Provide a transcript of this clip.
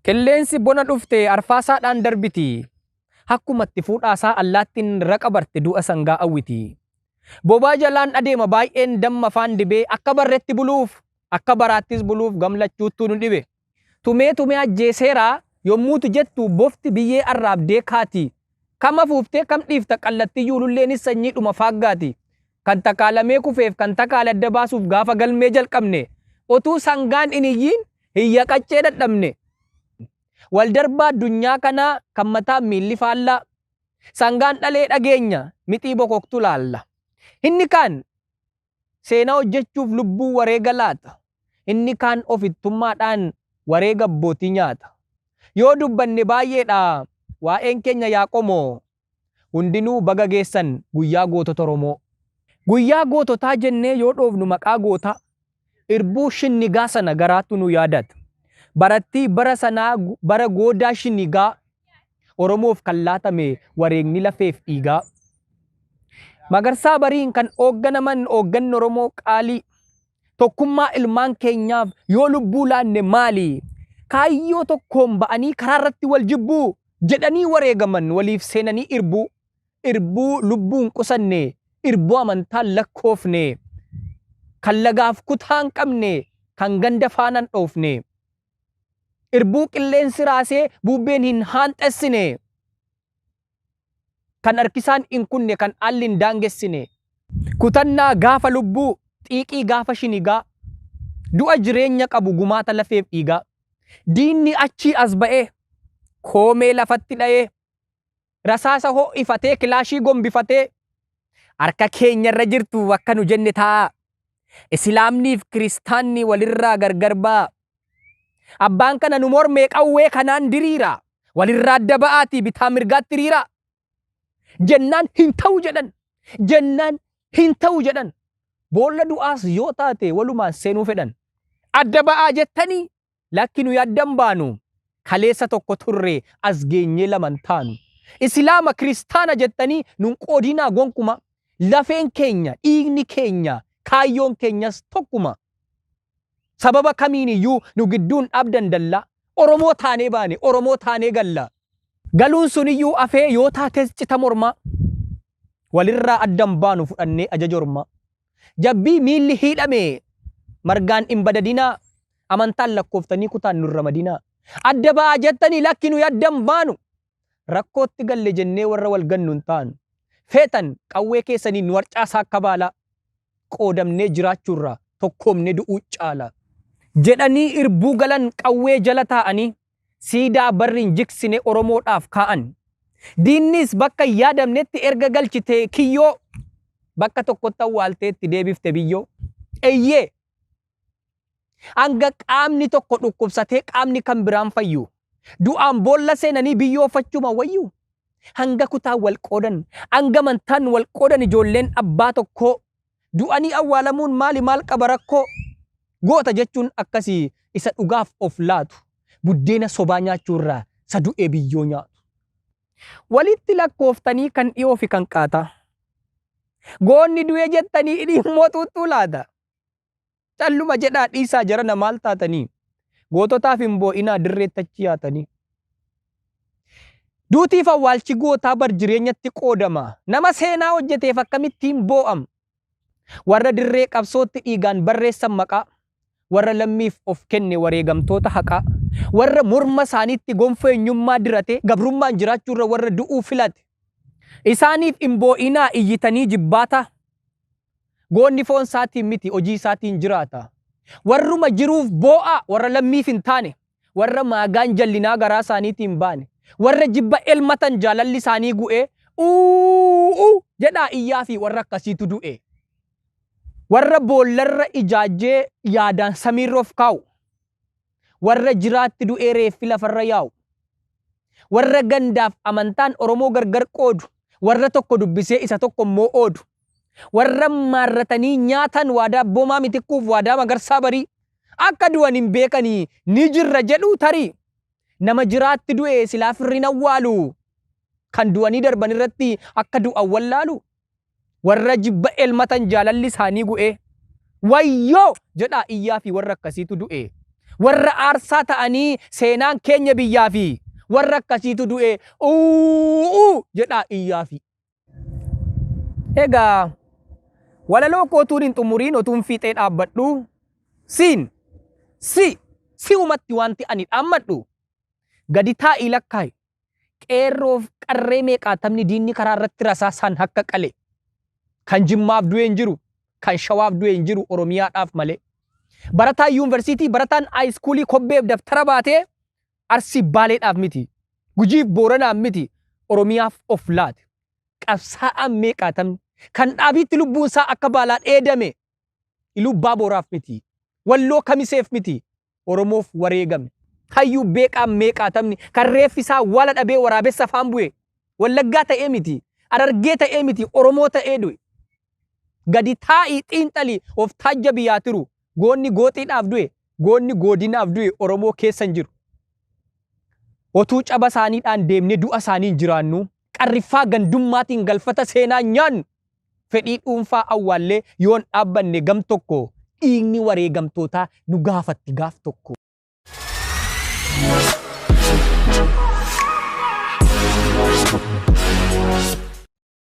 Qilleensi bona dhufte arfaasaadhaan darbiti. Akkuma itti fuudhaasaa allaattiin raqa barte du'a sangaa awwiti. Bobaa jalaan adeema baay'een damma afaan dibee akka barretti buluuf akka baraattis buluuf gamlachuuttuu nu dhibe. Tumee tumee ajjeeseera yommuutu jettu bofti biyyee arraabdee kaati. Kam afuuftee kam dhiifta qallattiyyuu ululleenis sanyiidhuma faaggaati. Kan takaalamee kufeef kan takaale adda baasuuf gaafa galmee jalqabne otuu sangaan hin iyyiin hiyya qaccee dadhabne. Wal darbaa addunyaa kanaa kan mataan miilli faallaa. Sangaan dhalee dhageenya mixii bokoktu laalla. Inni kaan seenaa hojjechuuf lubbuu wareega laata. Inni kaan ofittummaadhaan wareega abbootii nyaata. Yoo dubbanne baay'eedha waa'een keenya yaa qomoo. Hundinuu baga geessan guyyaa gootota Oromoo. Guyyaa goototaa jennee yoo dhoofnu maqaa gootaa, irbuu shinnigaa sana garaatu nu yaadata. Barattii bara sanaa bara goodaa shinigaa Oromoof kan laatame wareegni lafeef dhiigaa. Magarsaa Bariin kan oogganaman oogganni Oromoo qaalii. Tokkummaa ilmaan keenyaaf yoo lubbuu laanne maali? Kaayyoo tokkoon ba'anii karaa irratti wal jibbuu? Jedhanii wareegaman waliif seenanii irbuu. Irbuu lubbuu hin qusanne, irbuu amantaan lakkoofne. Kan lagaaf kutaa hin qabne, kan ganda faana hin dhoofne. Irbuu qilleensi raasee bubbeen hin haanxessine. Kan harkisaan hin kunne, kan haalli hin daangessine. Kutannaa gaafa lubbuu, xiiqii gaafa shinigaa. Du'a jireenya qabu gumaata lafeef dhiigaa. Diinni achii as ba'ee, koomee lafatti dha'ee, rasaasa ho'ifatee, kilaashii gombifatee, harka keenyarra jirtu akka nu jenne ta'a. Islaamniif kiristaanni walirraa gargar ba'a. Abbaan kana nu mormee qawwee kanaan diriira. Walirraa adda ba'aatii bitaa mirgaatti hiriira. Jennaan hin ta'u jedhan. Jennaan hin ta'u jedhan. Boolla du'aas yoo taate walumaan seenuu fedhan. Adda ba'aa jettanii lakki nuyi adda hin baanu. Kaleessa tokko turre as geenyee lama hin taanu. Islaama kiristaana jettanii nun qoodinaa gonkuma. Lafeen keenya, dhiigni keenya, kaayyoon keenyas tokkuma. Sababa kamiin iyyuu nu gidduun dhaabdan dallaa. Oromoo taanee baane, Oromoo taanee galla. Galuun sun iyyuu afee yoo taates cita mormaa. Walirraa adda hin baanu fudhannee ajaja ormaa. Jabbii miilli hiidhame margaan hin badadinaa. Amantaan lakkooftanii kutaan nun ramadinaa. Adda ba'aa jettanii lakki nuyi adda hin baanu. Rakkootti galle jennee warra wal gannu hin taanu. Feetan qawwee keessaniin nu harcaasaa akka baalaa. Qoodamnee jiraachuurra tokkoomnee du'uu caala. Jedhanii irbuu galan qawwee jala taa'anii siidaa barri hin jigsine Oromoodhaaf kaa'an. Diinnis bakka hin yaadamnetti erga galchitee kiyyoo bakka tokkotti awwaaltee itti deebifte biyyoo. Eyyee! Hanga qaamni tokko dhukkubsatee qaamni kan biraan fayyu. Du'aan boolla seenanii biyyoo uffachuma wayyu. Hanga kutaan wal qoodan, hanga amantaan wal qoodan ijoolleen abbaa tokkoo. Du'anii awwaalamuun maali maal qaba rakkoo? Goota jechuun akkasii isa dhugaaf of laatu. Buddeena sobaa nyaachuurraa isa du'ee biyyoo nyaatu. Walitti lakkooftanii kan dhiyoo fi kan qaataa. Goonni du'e jettanii hidhii immoo xuuxxuu laata. Calluma jedhaa dhiisaa jarana maal taatanii? Goototaaf hin boo'inaa dirreetti achi yaatanii. Duutiif awwaalchi gootaa bar jireenyatti qoodama. Nama seenaa hojjeteef akkamittiin boo'am? Warra dirree qabsootti dhiigaan barreessan maqaa. Warra lammiif of kenne wareegamtoota haqaa. Warra morma isaaniitti gonfoo eenyummaa dirate gabrummaan jiraachuurra warra du'uu filate. Isaaniif hin boo'inaa iyyitanii jibbaataa. Goonni foon isaatiin miti hojii isaatiin jiraata. Warruma jiruuf boo'aa warra lammiif hin taane, warra maagaan jallinaa garaa isaaniitiin baane, warra jibba elmatan jaalalli isaanii gu'ee uuu jedhaa iyyaa fi warra akkasiitu du'e. Warra boollarra ijaajjee yaadaan samiirra of kaa'u. Warra jiraatti du'ee reeffi lafarra yaa'u. Warra gandaaf amantaan Oromoo gargar qoodu. Warra tokko dubbisee isa tokko immoo oodu. Warra maarratanii nyaatan waadaa Abboomaa Mitikkuuf waadaa Magarsaa Barii. Akka du'an hin beekanii ni jirra jedhuu tarii. Nama jiraatti du'e silaa firri hin awwaalu. Kan du'anii darban irratti akka du'an wallaalu. Warra jibba elmatan jaalalli isaanii gu'ee. Wayyoo! jedhaa iyyaa fi warra akkasiitu du'e. Warra aarsaa ta'anii seenaan keenya biyyaafi warra akkasiitu du'e uuu jedhaa iyyaafi. Egaa walaloo koo otuun hin xumuriin otuun fiixee dhaabbadhu siin si si'umatti wanti ani dhaammadhu gadi taa'ii lakkaa'i qeerroof qarree meeqaatamni diinni karaa irratti rasaasaan hakka qale kan Jimmaaf du'e hin jiru kan Shawaaf du'e hin jiru Oromiyaadhaaf malee. Barataan yuunivarsiitii barataan haayiskuulii kobbeef daftara baatee Arsii Baaleedhaaf miti Gujiif Booranaaf miti Oromiyaaf of laate. Qabsaa'aan meeqaatamni kan dhaabiitti lubbuun isaa akka baalaa dheedame Iluubbaa Booraaf miti Walloo Kamiseef miti Oromoof wareegame. Hayyuu beeqaan meeqaatamni kan reeffi isaa wala dhabee waraabessa afaan bu'e Wallaggaa ta'ee miti Harargee ta'ee miti Oromoo ta'ee du'e. Gadi taa'ii xiinxali of taajjabi yaa tiru goonni gooxiidhaaf du'e goonni goodinaaf du'e Oromoo keessa hin jiru. Otuu caba isaaniidhaan deemnee du'a isaaniin jiraannu qarriffaa gandummaatiin galfata seenaa nyaannu fedhii dhuunfaa awwaallee yoon dhaabbanne gam tokko dhiigni wareegamtootaa nu gaafatti gaaf tokko.